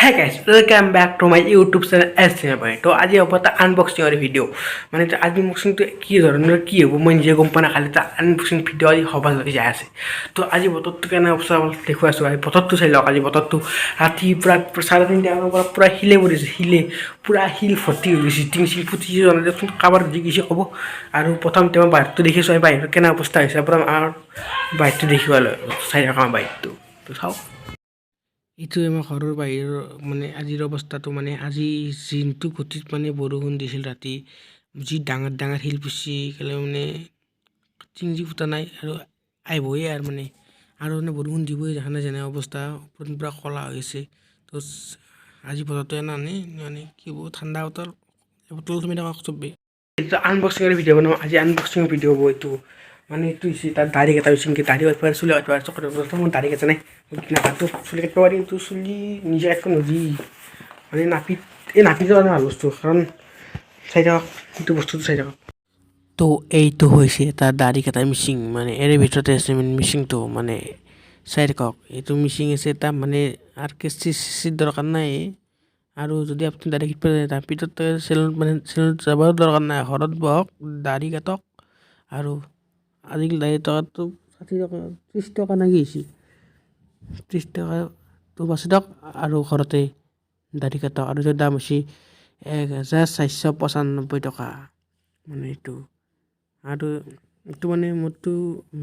Hey guys, welcome back to my YouTube channel S চিনেপাই। তো আজি হ'ব এটা আনবক্সিঙৰ ভিডিঅ'। মানে এতিয়া আনবক্সিংটো কি ধৰণৰ কি হ'ব, মই নিজে গম পোৱা নাই। খালি এটা আনবক্সিং ভিডিঅ' আজি হ'ব লাগি যাই আছে। তো আজি বতৰটো কেনে অৱস্থা দেখুৱাই আছোঁ। আজি বতৰটো চাই লওক। আজি বতৰটো ৰাতি পূৰা 3:30 মানৰ পৰা পূৰা শিলে পৰিছে। শিলে পূৰা শিল ভৰ্তি হৈ গৈছে। টিং চিং ফুটি যোৱা নাই দিয়কচোন, কাৰোবাৰ যি গৈছে ক'ব। আৰু প্ৰথমতে মই বাহিৰটো দেখিছোঁ। আমি বাহিৰত কেনে অৱস্থা হৈছে, পূৰা আমাৰ বাহিৰটো দেখিব চাই থাকক। আমাৰ বাহিৰটো তো চাওক। এইটো আমাৰ ঘৰৰ বাহিৰৰ মানে আজিৰ অৱস্থাটো। মানে আজি যোনটো গতিত মানে বৰষুণ দিছিল, ৰাতি যি ডাঙৰ ডাঙৰ শিল পৰিছে, কেলে মানে টিং যি ফুটা নাই আৰু আহিবই আৰু মানে আৰু মানে বৰষুণ দিবই। দেখা নাই যেনে অৱস্থা, ওপৰত পূৰা ক'লা হৈ আছে। তো আজি বতৰটো এনে মানে কি হ'ব, ঠাণ্ডা বতৰ, তলত সোমাই থাকক চবেই। এইটো আনবক্সিঙৰ ভিডিঅ' বনাম আজি। আনবক্সিঙৰ ভিডিঅ' হ'ব এইটো। মানে এইটো হৈছে তাত দাড়ি কটা হৈছে নেকি, দাড়ি কাটিব পাৰে, চুলি কাটিব পাৰে, চকু। মই দাড়ি কটা নাই, নাকাটো। চুলি কাটিব পাৰি, কিন্তু চুলি নিজে কাটিব নোৱাৰি। মানে নাপিত, এই নাপিতৰ কাৰণে ভাল বস্তু। কাৰণ চাই থাকক, এইটো বস্তুটো চাই থাকক। তো এইটো হৈছে এটা দাড়ি কটা মেচিন। মানে এৰে ভিতৰতে আছে মানে মেচিনটো। মানে চাই থাকক, এইটো মেচিন আছে এটা। মানে আৰু কেঁচি চেচিৰ দৰকাৰ নাই। আৰু যদি আপুনি দাড়ি কাটিব যায় নাপিতত, চেলুন, মানে চেলুনত যাব দৰকাৰ নাই। ঘৰত বহক, দাড়ি কাটক। আৰু আজিকালি দাড়ি টকাটো 60 টকা, 30 টকা না কি হৈছে। 30 টকাটো বাচি দিয়ক আৰু ঘৰতে দাড়ি কাটক। আৰু এইটোৰ দাম হৈছে 1495 টকা। মানে এইটো আৰু এইটো মানে মোৰটো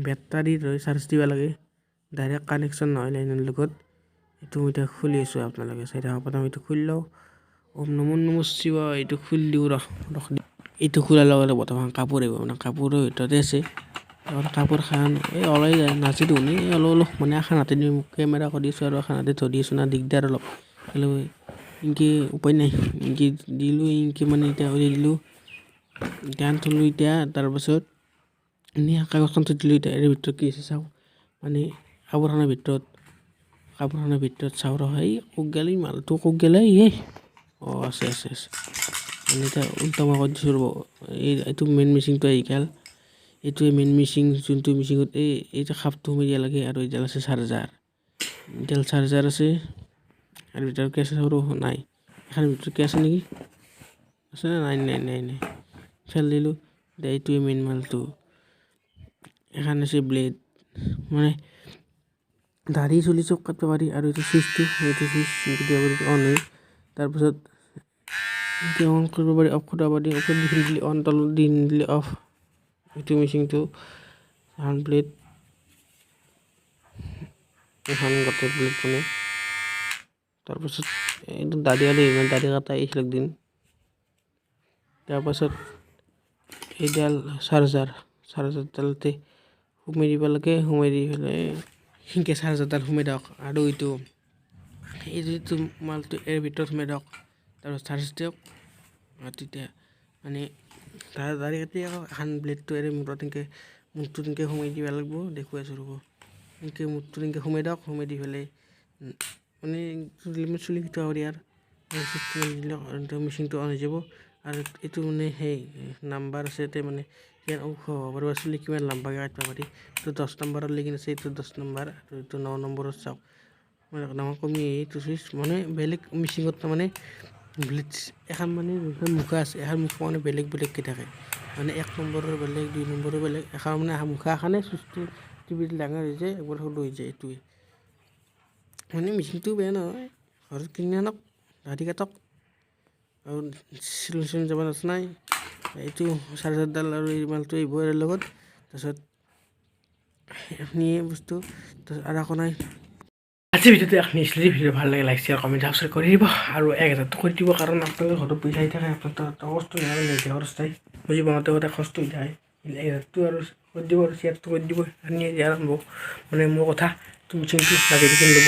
বেটাৰী লৈ চাৰ্জ দিব লাগে, ডাইৰেক্ট কানেকশ্যন নহয় লাইনৰ লগত। এইটো মই এতিয়া খুলি আছোঁ, আপোনালোকে চাই থাকক। প্ৰথম এইটো খুলি লওঁ। ওম নমো নম শিৱায়। এইটো খুলি দিওঁ। ৰখ ৰখ। এইটো খোলাৰ লগে লগে বৰ্তমান কাপোৰ আহিব। মানে কাপোৰৰ ভিতৰতে আছে। কাপোৰখন এই ওলাই যায় নাচি দেখোন। এই অলপ অলপ মানে এখন হাতে দি কেমেৰা কৰি আছোঁ আৰু এখন হাতে ধৰি আছোঁ না, দিগদাৰ অলপ। ইনকে উপায় নাই, ইনকে দিলোঁ, ইনকে মানে এতিয়া উলিয়াই দিলোঁ। এতিয়া থলোঁ এতিয়া। তাৰপাছত এনেই কাগজখন থৈ দিলোঁ। এতিয়া ইয়াৰ ভিতৰত কি আছে চাওঁ। মানে কাপোৰখনৰ ভিতৰত চাওঁ। ৰ, এই ক'ত গ'ল এই মালটো? ক'ত গ'ল এই? অঁ, আছে আছে আছে। মানে এতিয়া উল্টা মই কৰি দিছোঁ, ৰ'ব। এই এইটো মেইন মেচিনটো আহি গ'ল। এইটোৱে মেইন মেচিন, যোনটো মেচিনত এই এইটো খাপটো সোমাই দিয়া লাগে। আৰু এইডাল আছে চাৰ্জাৰ, এইডাল চাৰ্জাৰ আছে। আৰু ভিতৰত কি আছে? সৰু নাই। এখন ভিতৰত কি আছে নেকি? আছে নে নাই? নাই নাই নাই, ফেল দিলোঁ। এতিয়া এইটোৱে মেইন মালটো। এখন আছে ব্লেড, মানে দাড়ি চুলি চব কাটিব পাৰি। আৰু এইটো চুইচটো, এইটো চুইচ দিব পাৰি, অন হয়। তাৰপাছত অন কৰিব পাৰি, অফ কৰিব পাৰি। ওপৰত দি দিলে অন, তলত দি দিলে অফ। এইটো মেচিনটো এখন ব্লেড, এখন গোটেই ব্লেড। মানে তাৰপাছত এইটো দাড়ি মানে দাড়ি কটা আহিছিল একদিন। তাৰপাছত এইডাল চাৰ্জাৰ, চাৰ্জাৰডালতে সোমাই দিব লাগে। সোমাই দি পেলাই সেনকে চাৰ্জাৰডাল সোমাই দিয়ক আৰু এইটো এই যিটো মালটো ইয়াৰ ভিতৰত সোমাই দিয়ক। তাৰপাছত চাৰ্জ দিয়ক আৰু তেতিয়া মানে তাৰ দাড়ি কাটি আকৌ এখন ব্লেডটো এৰে মূৰত এনেকৈ মূৰটো তেনেকৈ সোমাই দিব লাগিব। দেখুৱাই আছোঁ, ৰ'ব। এনেকৈ মূৰটো তেনেকৈ সোমাই দিয়ক। সোমাই দি পেলাই মানে চুলি কাটিব পাৰি। আৰু মেচিনটো অন হৈ যাব। আৰু এইটো মানে সেই নাম্বাৰ আছে ইয়াতে, মানে কিমান ওখ হ'ব পাৰিব, চুলি কিমান লম্বাকৈ কাটিব পাৰি। এইটো 10 নম্বৰৰ লেগিন আছে। এইটো 10 নম্বৰ আৰু এইটো 9 নম্বৰত। চাওক, মানে ডাঙৰ কমি এইটো চুইচ। মানে বেলেগ মেচিনত তাৰমানে ব্লেড এখন মানে যোনখন মুখা আছে, এখন মুখা মানে বেলেগ বেলেগকৈ থাকে। মানে 1 নম্বৰৰ বেলেগ, 2 নম্বৰৰ বেলেগ। এখন মানে মুখা এখনে চুইচটো টিপি দিলে ডাঙৰ হৈ যায়, একবাৰ সৰু হৈ যায়। এইটোৱে মানে মেচিনটো বেয়া নহয়। ঘৰত কিনি আনক, দাড়ি কাটক আৰু চেলুন চেলুন যাব নাই। এইটো চাৰ্জাৰডাল আৰু এই মালটো আহিব ইয়াৰ লগত। তাৰপিছত এইখিনিয়ে বস্তু, তাৰপিছত আৰু একো নাই। আজি ভিডিঅ'টো এইখিনি আছিলে। ভিডিঅ' ভাল লাগে like, share, comment, subscribe কৰি দিব আৰু 1000টো কৰি দিব। কাৰণ আপোনালোকৰ ঘৰত পইচা আহি থাকে, আপোনালোকৰ কষ্ট নহয়, নিজে খৰচ যায়। বুজি বনাওঁতে সদায় কষ্ট হৈ থাকে। 1000টো আৰু কৰি দিব আৰু শ্বেয়াৰটো কৰি দিব। আনি আৰম্ভ মানে মোৰ কথা, তুমি চিনটো লাগে কিনি ল'ব।